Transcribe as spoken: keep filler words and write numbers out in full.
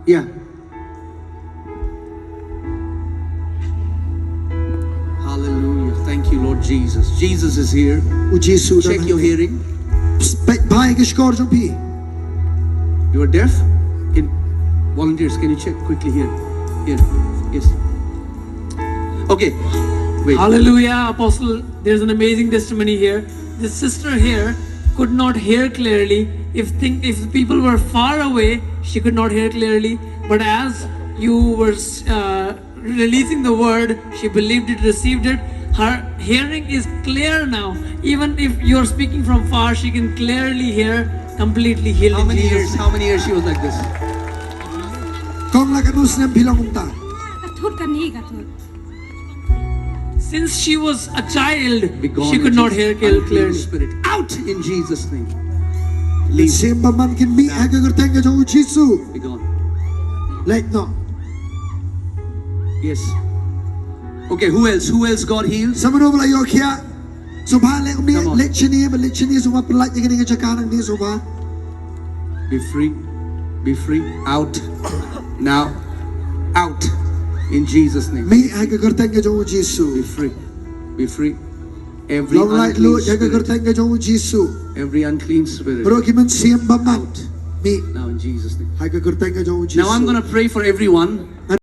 Yeah. Hallelujah. Thank you, Lord Jesus. Jesus is here. U Jisu u dang Check your hangne. Hearing. Peit bha ïa ka shkor jong phi. You are deaf? Can volunteers, can you check quickly here? Here. Yes. Okay. Wait. Hallelujah, Apostle. There's an amazing testimony here. This sister here could not hear clearly. If think if people were far away, she could not hear clearly. But as you were uh, releasing the word, she believed it, received it. Her hearing is clear now. Even if you're speaking from far, she can clearly hear, completely healed. How in many Jesus' years? name. How many years she was like this? Kong la katno snem phi long kumta? Ka thut ka ni ka thut. Since she was a child, Be gone. she In could not Jesus' hear name. Unclean clearly. Spirit. Out in Jesus' name. Leave. Siem bymman kin mih ha ka kyrteng ka jong u Jisu. Be gone. Leit noh. Yes. Okay, who else? Who else got healed? Sa mano ba la ïoh khiah? Sngewbha leh kumne, Come on. leit shane, ba leit shane, sngewbha pyllait ïa kane ka jaka nangne, sngewbha. Be free. Be free. Out. Now. Out. In Jesus' name. Mih ha ka kyrteng ka jong u Jisu. Be free. Be free. Every Long lait unclean lut ha ka spirit. Kyrteng ka jong u Jisu. Every unclean spirit. Baroh ki mynsiem bymman. Mih Now in Jesus' name. Ha ka kyrteng ka jong u Jisu. Now I'm going to pray for everyone.